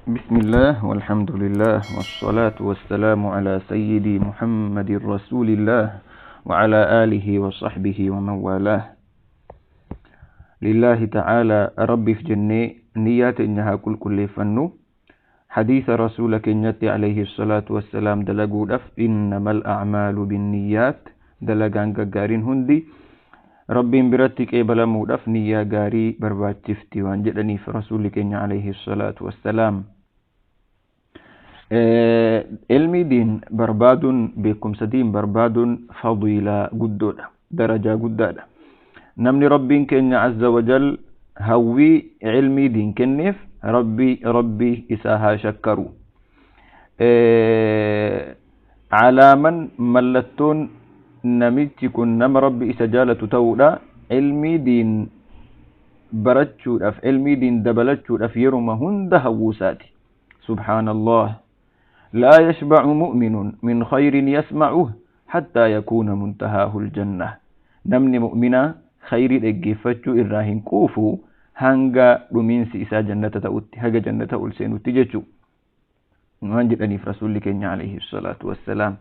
بسم الله والحمد لله والصلاة والسلام على سيدي محمد رسول الله وعلى آله وصحبه ومن والاه. لله تعالى ربي في جنة نيات إنها كل كل فنو حديث رسولك نيتي عليه الصلاة والسلام دلقوا دف إنما الأعمال بالنيات دلقان قارين هندي ربين biratti qeebalamuudhaaf niyyaa gaarii barbaachifti waan jedhaniif rasuulli keenya alayhi salaatu wassalaam. Ilmi diin barbaaduun, beekumsa diin barbaaduun fadiilaa guddoodha, darajaa guddaadha. Namni Rabbiin keenya azza wajal hawwii ilmii diin kenneef rabbii isaa haa shakkaru. Alaaman mallattoon namichi kun nama Rabbi isa jaalatu ta'uudha, ilmii diin barachuudhaaf, ilmii diin dabalachuudhaaf yeruma hunda hawwuusaati. Subhaanallah, laa yashbacu mu'minun min khayrin yasmacuh hattaa yakuuna muntahaahu aljanna. Namni mu'minaa khayrii dhaggeeffachuu irraa hin quufu hanga dhumiinsi isaa jannata ta'utti, haga jannata ol seenutti jechuu waan jedhaniif rasuulli keenya alayhi salaatu wassalaam.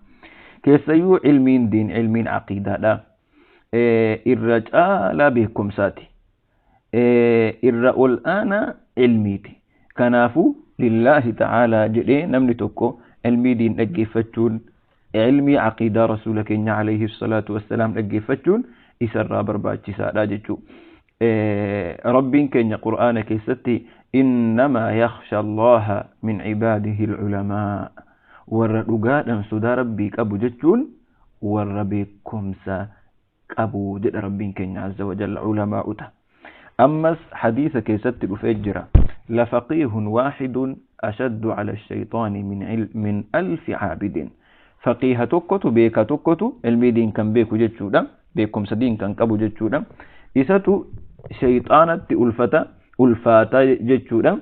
Keessayyuu ilmiin diin, ilmiin aqiidaadha, irra caalaa beekumsaati, irra ol aanaa ilmiiti. Kanaafuu lillaahi ta'aalaa jedhee namni tokko ilmii diin dhaggeeffachuun, ilmii aqiidaa rasuula keenya alayhi salaatu wassalaam dhaggeeffachuun isarraa barbaachisaadha jechuu. Rabbiin keenya Qur'aana keessatti innamaa yakhsha Allaha min cibaadihi alculamaa, warra dhugaadhaan sodaa Rabbii qabu jechuun warra beekumsa qabu jedha Rabbiin keenya azza wajalla, culamaa'uta. Ammas hadiisa keessatti dhufee jira, lafaqiihun waaxidun ashaddu cala ashayxaani min alfi caabidin. Faqiiha tokkotu, beeka tokkotu, ilmii diin kan beeku jechuudha, beekumsa diin kan qabu jechuudha, isatu shayxaanatti ulfata, ulfaata jechuudha.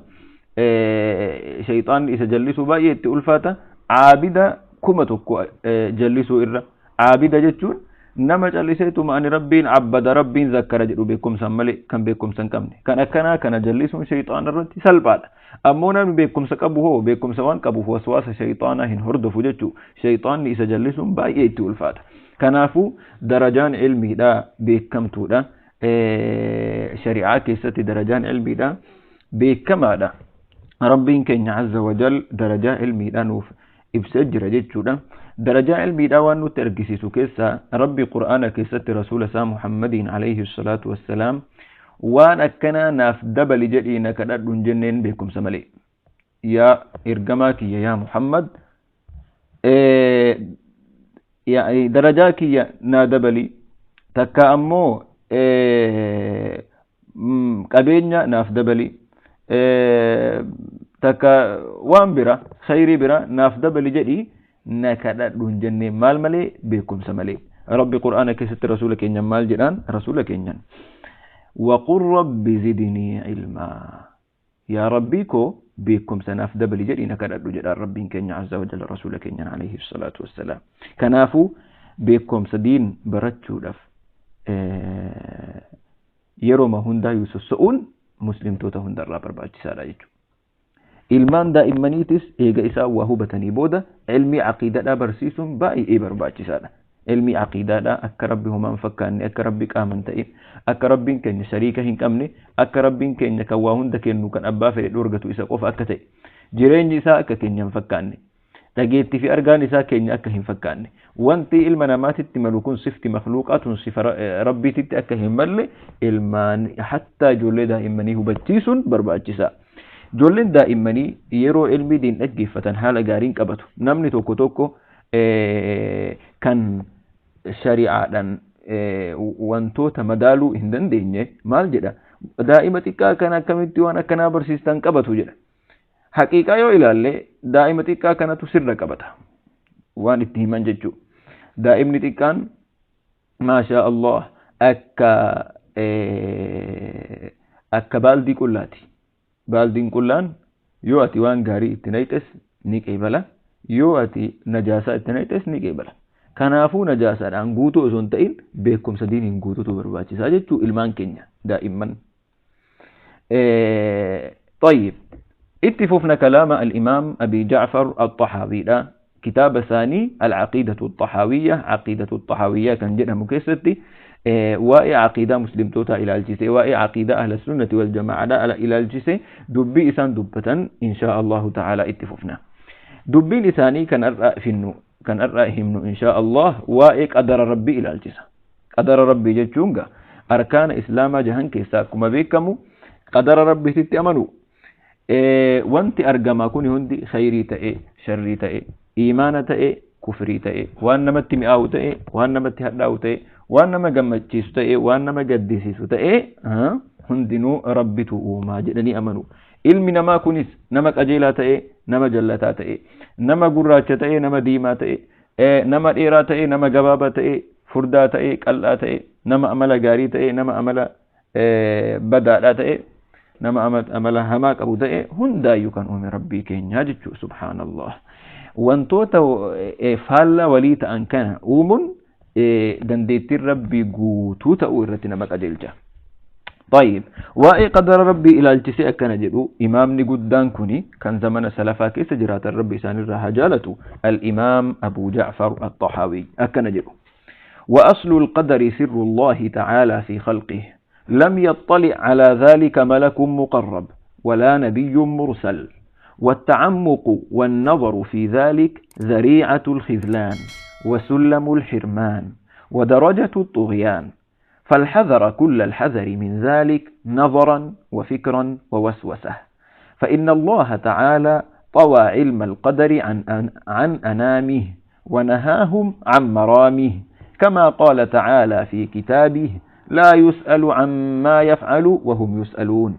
Shayxaanni isa jallisuu baay'ee itti ulfaata caabida 1000 jallisuu irra. Caabida jechuun nama calliseetuma ani Rabbiin abbada, Rabbiin zakkara jedhu, beekumsan malee, kan beekumsa hin qabne. Kan akkanaa kana jallisuun shayxaana irratti salphaadha. Ammoo namni beekumsa qabu hoo, beekumsa waan qabuuf waswaasa shayxaanaa hin hordofu jechuu. Shayxaanni isa jallisuun baay'ee itti ulfaata. Kanaafuu darajaan ilmiidha beekamtuudha. Shari'aa keessatti darajaan ilmiidha beekamaadha. Rabbiin keenya azza wajal darajaa ilmiidha nuuf ibsee jira jechuudha. Darajaa ilmiidhaa waan nutti argisiisu keessaa Rabbi Qur'aana keessatti rasuula isaa Muhammadiin alayhi salaatu wassalaam waan akkanaa naaf dabali jedhii na kadhadhu hin jenneen beekumsa malee. Yaa ergamaa kiyya, yaa Muhammad, darajaa kiyya naa dabali, takka ammoo qabeenya naaf dabali, takka waan bira, khayrii bira naaf dabali jedhii na kadhadhu hin jenneen. Maal malee? Beekumsa malee. Rabbi Qur'aana keessatti rasuula keenyan maal jedhaan? Rasuula keenyan waqul rabbi zidnii ilmaa, yaa Rabbii koo beekumsa naaf dabali jedhii na kadhadhu jedhaan Rabbiin keenya azza wa jalla rasuula keenyan alayhi salaatu wassalaam. Kanaafuu beekumsa diin barachuudhaaf yeroma hundaayyuu sosso'uun muslimtoota hundarraa barbaachisaadha jechuudha. Ilmaan daa'immaniitis eega isaan waa hubatanii booda ilmii aqiidaadhaa barsiisuun baay'ee barbaachisaadha. Ilmii aqiidaadhaa akka Rabbi homaa hin fakkaanne, akka Rabbi qaama hin ta'in, akka Rabbiin keenya shariika hin qabne, akka Rabbiin keenya kan waa hunda kennu, kan abbaa fedhe dhoorgatu isa qofa akka ta'e, jireenyi isaa akka keenya hin fakkaanne, dhageettii fi argaan isaa keenya akka hin fakkaanne, wanti ilma namaatitti malu kun sifti makhluuqaa tun sifa Rabbiititti akka hin malle ilmaan, hattaa ijoollee daa'immanii hubachiisuun barbaachisaa. Ijoolleen daa'immanii yeroo ilmii diin dhaggeeffatan haala gaariin qabatu. Namni tokko tokko kan shari'aadhaan wantoota madaaluu hin dandeenye maal jedha? Daa'ima xiqqaa kana akkamitti waan akkanaa barsiistan qabatu jedha. Haqiiqaa yoo ilaalle daa'ima xiqqaa kanatu sirra qabata. Waan itti himan jechuudha. Daa'imni xiqqaan maashaa Allah akka baaldii qullaati. Baaldiin qullaan yoo ati waan gaarii itti naqxes ni qeebala. Yoo ati najaasaa itti naqxes ni qeebala. Kanaafuu najaasaadhaan guutuu osoo hin ta'in beekumsa diiniin guutuutu barbaachisaa jechuu ilmaan keenya daa'imman. Tayyib. Itti fufna kalaama al-Imaam Abi Ja'far al-Taxaawiidha. Kitaaba isaanii al-Caqiidatu al-Taxaawiyya, Caqiidatu al-Taxaawiyya kan jedhamu keessatti waa'ee caqiidaa muslimtootaa ilaalchisee, waa'ee caqiidaa ahla sunnati wal jamaa'aadha ilaalchisee dubbii isaan dubbatan inshaa Allahu ta'ala itti fufna. Dubbiin isaanii kan har'a finnu, kan har'a himnu inshaa Allah waa'ee qadara Rabbii ilaalchisa. Qadara Rabbii jechuun gaa arkaana Islaamaa jahan keessaa akkuma beekamu qadara Rabbiitti amanu. Wanti argamaa kuni hundi khayrii ta'e, sharrii ta'e, iimaana ta'e, kufrii ta'e, waan namatti mi'aawu ta'e, waan namatti hadhaa'u ta'e, waan nama gammachiisu ta'e, waan nama gaddisiisu ta'e, hundinuu Rabbitu uumaa jedhanii amanu. Ilmi namaa kunis nama qajeelaa ta'e, nama jallataa ta'e, nama gurraacha ta'e, nama diimaa ta'e, nama dheeraa ta'e, nama gabaabaa ta'e, furdaa ta'e, qal'aa ta'e, nama amala gaarii ta'e, nama amala badaadhaa ta'e, nama amala hamaa qabu ta'e, hundaayyuu kan uume Rabbii keenyaa jechuudha. Subhaanallah. Wantoota faallaa walii ta'an kana uumuun dandeettiin Rabbii guutuu ta'uu irratti nama qajeelcha. طيب، waa'ee qadara Rabbii ilaalchisee akkana jedhu imaamni guddaan kuni kan zamana salafaa keessa jiraatan, Rabbi isaanirraa haa jaalatu, al-Imaam Abu Ja'far al-Tahawi akkana jedhu: وأصل القدر سر الله تعالى في خلقه، لم يطلع على ذلك ملك مقرب ولا نبي مرسل، والتعمق والنظر في ذلك ذريعة الخذلان وسلم الحرمان ودرجة الطغيان، فالحذر كل الحذر من ذلك نظرا وفكرا ووسوسة، فإن الله تعالى طوى علم القدر عن أنامه ونهاهم عن مرامه، كما قال تعالى في كتابه: لا يسأل عما يفعل وهم يسألون،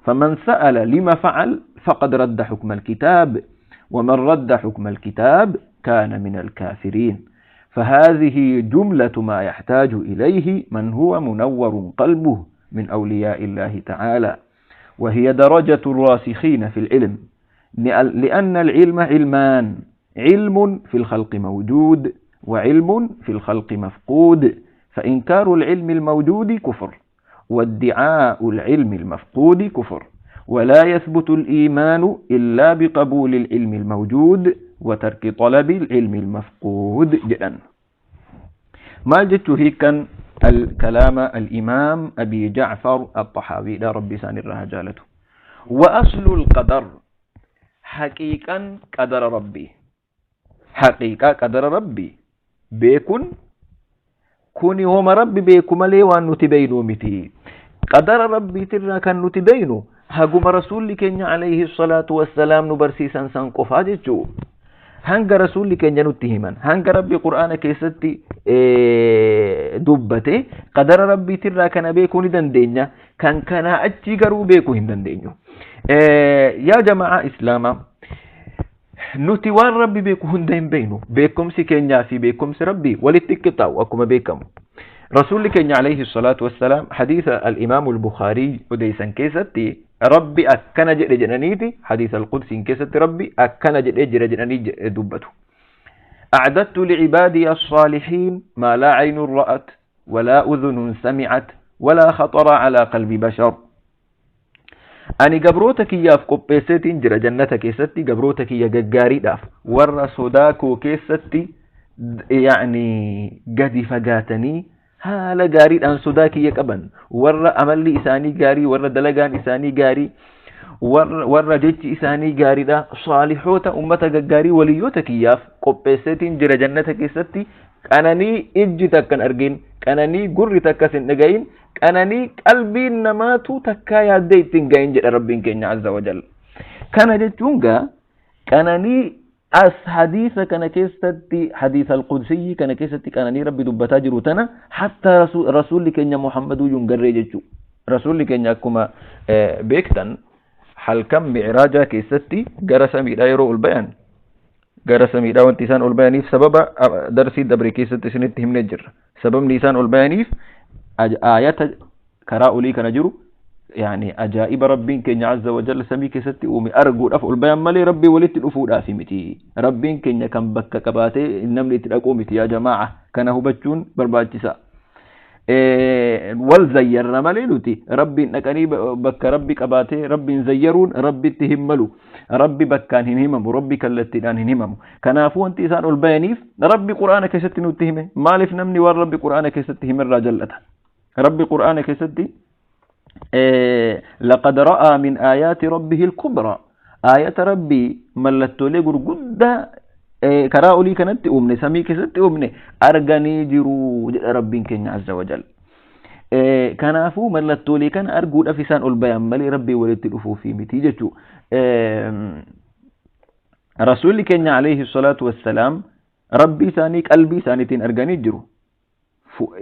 فمن سأل لما فعل فقد رد حكم الكتاب، ومن رد حكم الكتاب كان من الكافرين. فهذه جملة ما يحتاج إليه من هو منور قلبه من أولياء الله تعالى، وهي درجة الراسخين في العلم، لأن العلم علمان: علم في الخلق موجود، وعلم في الخلق مفقود، فإنكار العلم الموجود كفر، وادعاء العلم المفقود كفر، ولا يثبت الإيمان إلا بقبول العلم الموجود وترك طلب العلم المفقود جدا. Maal jechuu hiikan الكلام الإمام أبي جعفر الطحاوي لا ربي سان الرهجالته؟ وأصل القدر، حقيقة قدر ربي، حقيقة قدر ربي beekun kuni homa Rabbi beeku malee waan nuti beeynu miti. Qadara Rabbiitirraa kan nuti beeynu haguma Rasuulli keenya alayhi salaatu wassalaam nu barsiisan san qofaa jechuu. Hanga Rasuulli keenya nutti himan, hanga Rabbi Qur'aana keessatti dubbate, qadara Rabbiitirraa kana beekuu ni dandeenya. Kan kanaa achii garuu beekuu hin dandeenyu. Yaa jamaa Islaamaa, nuti waan Rabbi beeku hunda hin beeknu. Beekumsi keenyaa fi beekumsi Rabbii walitti qixxaawu akkuma beekamu. Rasuulli keenya alayhi salaatu wassalaam hadiisa al-Imaamu al-Bukhaarii odeessan keessatti Rabbi akkana jedhe jedhaniiti, hadiisa al-Qudsiin keessatti Rabbi akkana jedhee jira jedhanii dubbatu. أعددت لعبادي الصالحين ما لا عين رأت ولا أذن سمعت ولا خطر على قلب بشر. Ani gabroota kiyyaaf qopheesseetiin jira jannata keessatti, gabroota kiyya gaggaariidhaaf, warra sodaa koo keessatti yaani gadi fagaatanii haala gaariidhaan sodaa kiyya qaban, warra amalli isaanii gaarii, warra dalagaan isaanii gaarii, warra jechi isaanii gaariidha, saalihoota, ummata gaggaarii, waliyyoota kiyyaaf qopheesseetiin jira jannata keessatti qananii ijji takkan argin, qananii gurri takkas hin dhagayin, qananii qalbiin namaatu takkaa yaaddee ittiin gahin jedha Rabbiin keenya azza wajal. Kana jechuun gaa qananii as hadiisa kana keessatti, hadiisa alqudsiyyi kana keessatti qananii Rabbi dubbataa jiru tana hatta Rasuulli keenya Muhammaduu hin garree jechuu. Rasuulli keenya akkuma beektan halkan mi'raajaa keessatti gara samiidhaa yeroo ol bayan, gara samiidhaa wanti isaan ol bayaniif sababa darsii dabre keessatti isinitti himnee jirra. Sababni isaan ol bayaniif aayata karaa olii kana jiru, yaani ajaa'iba Rabbiin keenya azza wa jalla samii keessatti uume arguudhaaf ol bayan malee Rabbii walitti dhufuudhaaf miti. Rabbiin keenya kan bakka qabaatee namni itti dhaquu miti, yaa jamaa'a, kana hubachuun barbaachisa. Wal zayyarra malee nuti rabbiin dhaqanii bakka rabbi qabaatee rabbiin zayyaruun rabbitti hin malu. Rabbi bakkaan hin himamu, rabbi kallattiidhaan hin himamu. Kanaafuu wanti isaan ol bayaniif rabbi quraana keessatti nutti hime. Maaliif namni waan rabbi quraana keessatti himerraa jallata? Rabbi quraana keessatti laqad ra'aa min aayaati rabbihi al-kubra, aayata rabbii mallattoolee gurguddaa karaa olii kanatti uumne, samii keessatti uumne arganii jiru jedha rabbiin keenya azza wajal. Kanaafuu mallattoolee kana arguudhaaf isaan ol bayan malee rabbii walitti dhufuufi miti jechuu. Rasuulli keenya alayhi salaatu wassalaam rabbii isaanii qalbii isaaniitiin arganii jiru.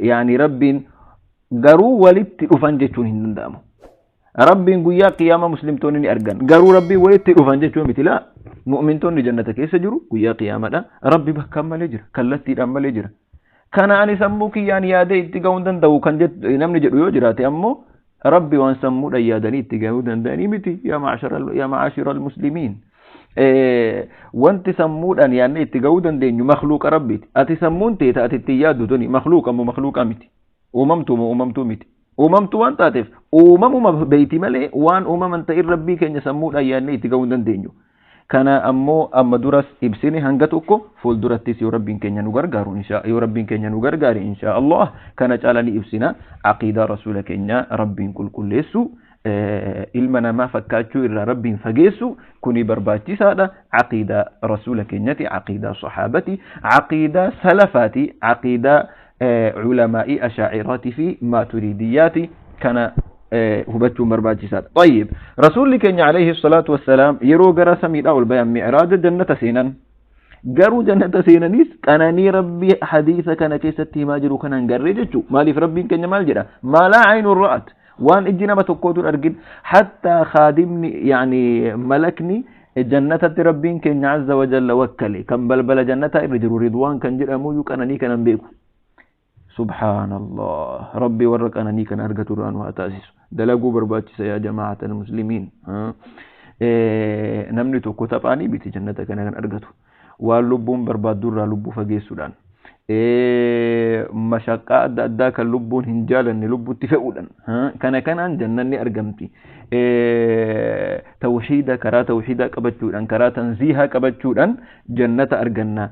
Yaani rabbiin garuu walitti dhufan jechuun hin danda'amu. Rabbiin guyyaa qiyyaama muslimtoonni ni argan. Garuu rabbiin walitti dhufan jechuun miti laa. Mu'mintoonni jannata keessa jiru guyyaa qiyyaamadha. Rabbi bakkaan malee jira. Kallattiidhaan malee jira. Kana ani sammuu kiyyaan yaadee itti ga'uu hin danda'u kan namni jedhu yoo jiraate ammoo rabbi waan sammuudhaan yaadanii itti ga'uu danda'anii miti, yaa ma'aashira al-muslimiin. Wanti sammuudhaan yaadnee itti ga'uu dandeenyu makhluuqa rabbiiti. Ati sammuun teeta ati ittiin yaaddu tuni makhluuqa moo makhluuqa miti? Uumamtuu moo uumamtuu miti? Uumamtuu waan taateef uumamuma beeyti malee waan uumaman ta'in rabbii keenya sammuudhaan yaadnee itti ga'uu hin dandeenyu. Kana ammoo amma duras ibsine, hanga tokko fuuldurattis yoo rabbiin keenya nu gargaaru, yoo rabbiin keenya nu gargaare, insha Allah kana caala ni ibsina. Aqiidaa rasuula keenya rabbiin qulqulleessu, ilma namaa fakkaachuu irraa rabbiin fageessu, kuni barbaachisaadha. Aqiidaa rasuula keenyati, aqiidaa sahaabati, aqiidaa salafaati, aqiidaa culamaa'ii ashaa'iraatii fi maaturiidiyyaati, kana hubachuun barbaachisaadha. Tayyib, rasuulli keenya alayhi salaatu wassalaam yeroo gara samiidhaa ol bayan, mi'raaja, jannata seenan. Garuu jannata seenanis qananii rabbi hadiisa kana keessatti himaa jiru kana hin garree jechuu. Maaliif? Rabbiin keenya maal jedha? Maa laa aynun ra'at, waan ijji nama tokkootu hin argin. Hattaa kaadimni, yaani malakni jannatatti rabbiin keenya azza wa jalla wakkale, kan balbala jannataa irra jiru, Ridwaan kan jedhamuyyuu qananii kana hin beeku. Subhaanallah, rabbi warra qananii kana argatu irraa nu haa taasisu. Dalaguu barbaachisa, yaa jamaa'atal muslimiin. Namni tokko taphaanii miti jannata kana kan argatu. Waan lubbuun barbaaddu irraa lubbuu fageessuudhaan, mashaqqaa adda addaa kan lubbuun hin jaalanne lubbutti fe'uudhaan, kana kanaan jannanni argamti. Tawxiida, karaa tawxiidaa qabachuudhaan, karaa tanziihaa qabachuudhaan jannata arganna.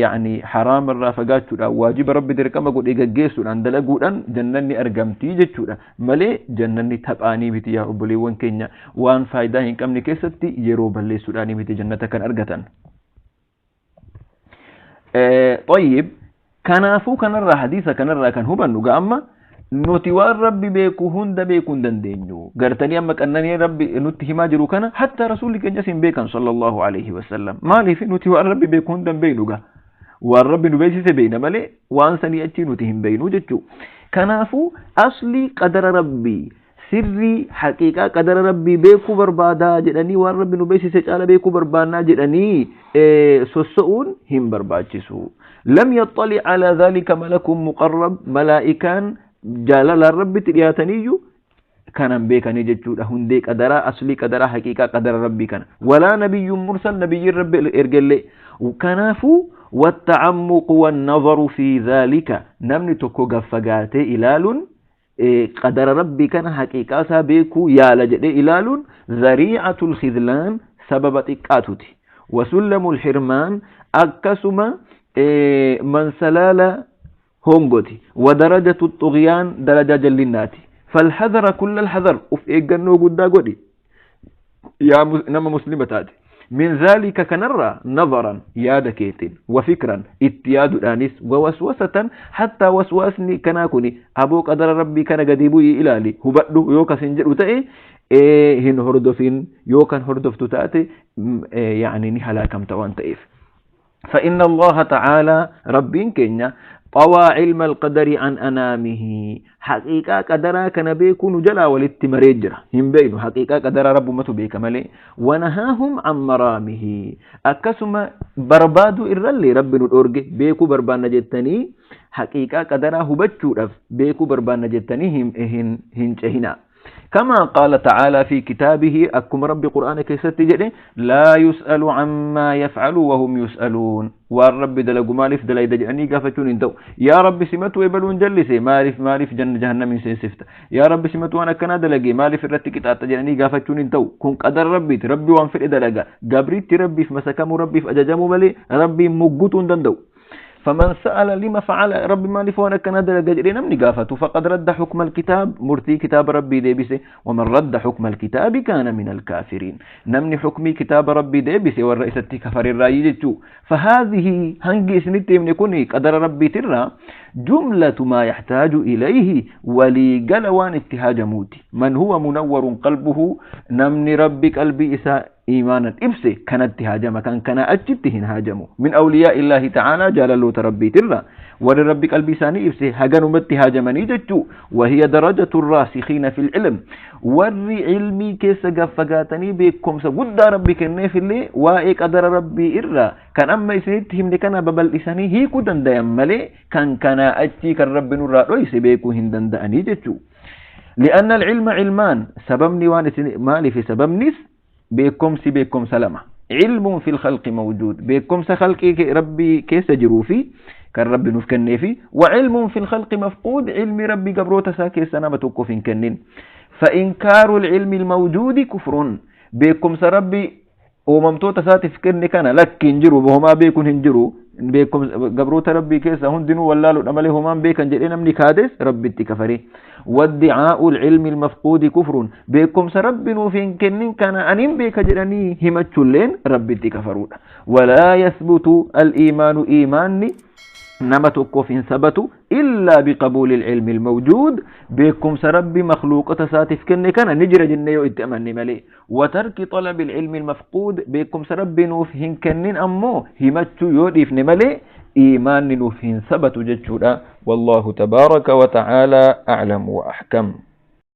Yaani haraama irraa fagaachuudhaan, waajiba rabbi dirqama godhee gaggeessuudhaan, dalaguudhaan jannanni argamti jechuudha malee jannanni taphaanii miti, yaa obboleewwan keenya. Waan faayidaa hin qabne keessatti yeroo balleessuudhaanii miti jannata kan argatan. Tayyib, kanaafuu kanarraa, hadiisa kanarraa kan hubannu gaa amma nuti waan rabbi beeku hunda beekuu hin dandeenyu. Gartanii amma qannanii rabbi nutti himaa jiru kana hatta rasuulli keenyas hin beekan sallallahu alaihi wasallam. Maaliif? Nuti waan rabbi beeku hunda hin beeknu gaa. Waan rabbi nu beeksise beekna malee waan sanii achii nuti hin beeknu jechuu. Kanaafuu aslii qadara rabbii, sirrii haqiiqaa qadara rabbii beekuu barbaadaa jedhanii, waan rabbi nu beeksise caala beekuu barbaannaa jedhanii sosso'uun hin barbaachisu. Lam yaxxali calaa dhalika malakun muqarrab, malaa'ikaan jaalalaan rabbitti dhiyaataniyyuu kanan beekanii jechuudha, hundee qadaraa, aslii qadaraa, haqiiqaa qadara rabbii kana. Walaa nabiyyuun mursal, nabiyyiin rabbi ergellee. Kanaafuu watta'ammuqu wannazaru fi dhalika, namni tokko gaffagaatee ilaaluun, qadara rabbii kana haqiiqaa isaa beekuu yaala jedhee ilaaluun, zariicatul khidlaan, sababa xiqqaatuti. Wasullamu lxirmaan, akkasuma mansalaala hongoti. Wadarajatu xugyaan, darajaa jallinnaati. Falhadara kulla alhadar, uf eeggannoo guddaa godhi yaa nama muslima taate, min dhaalika, kanarraa, nazaran, yaada keetiin, wa fikran, itti yaaduudhaanis, wa waswasatan, hattaa waswaasni kanaa kuni aboo qadara rabbii kana gadi bu'ii ilaali hubadhu yoo kasin jedhu ta'e hin hordofin. Yoo kan hordoftu taate yaani ni halaakamta waan ta'eef. فإن الله تعالى، ربين كينيا، طوى علم القدر عن أنامه، حقيقة قدرا كان بيكون جلا وللتمريجرة هم بينو حقيقة قدر رب متو بيك ملي، ونهاهم عن مرامه، أكسما بربادو إرلي رب الأورج بيكو بربان جتني، حقيقة قدرا هبتشو بيكو بربان جتني هم هن هن كما قال تعالى في كتابه، أكم ربي قرآن كيستي جده: لا يسأل عما يفعل وهم يسألون. والرب دلقوا مالف دلا يدجعني قافتون انتو يا رب سمتو يبلون جلسي مالف مالف جن جهنم سيسفت يا رب سمتو أنا كنا دلقي مالف الرتك تاتجعني قافتون انتو كن قدر ربي ربي وانفر دلقا قبريت ربي في مسكم ربي في أججمو ملي ربي مقوتون دندو. فمن سأل لما فعل ربي ما لفوانا كان دلق نمني قافته فقد رد حكم الكتاب، مرتي كتاب ربي ديبسي، ومن رد حكم الكتاب كان من الكافرين. نمني حكمي كتاب ربي ديبسي والرئيس كفر الرأي. فهذه هنجي سنتي من يكوني قدر ربي ترى جملة ما يحتاج إليه ولي قلوان اتهاج موتي. من هو منور قلبه، نمني ربي قلبي إساء إيمانا إبسي كانت هاجم كان كان أجتهن هاجمو من أولياء الله تعالى جلالو تربي ترى ولربي قلبي ساني إبسي هاجنو مت هاجمني جتو. وهي درجة الراسخين في العلم، ور علمي كيس قفقاتني بكم سقود ربي كني في اللي وإيك قدر ربي إرى كان أما يسنتهم لكان ببل إساني هي كودن ديملي كان كان أجتي كان ربي نور رئيس بيكو هندن دأني جتو. لأن العلم علمان، سببني وانس مالي في سببنيس بكم سي بكم سلامة. علم في الخلق موجود، بكم سخلقي ربي كيس جروفي كان ربي نفكني في، وعلم في الخلق مفقود، علم ربي قبروتا ساكي سنة توقف كنين. فإنكار العلم الموجود كفر، بكم سربي وممتوتا ساتف كني كان لك انجرو بهما بيكون هنجرو بكم قبروتا ربي كيس هندنو ولا لو أمله هما بيكن جئنا من كادس ربي تكفري. وادعاء العلم المفقود كفر، بكم سرب وفين كنين كان أنين بيك جراني همتشلين ربي تكفرون. ولا يثبت الإيمان إيماني نمت كوفين ثبتوا إلا بقبول العلم الموجود، بكم سرب مخلوق تساتف كن كان نجر جنيو اتأمني ملي. وترك طلب العلم المفقود، بكم سرب نوفهن كنين أمو همتشو يوديف نملي إيمان نوفهن ثبتوا جتشودا. والله تبارك وتعالى أعلم وأحكم.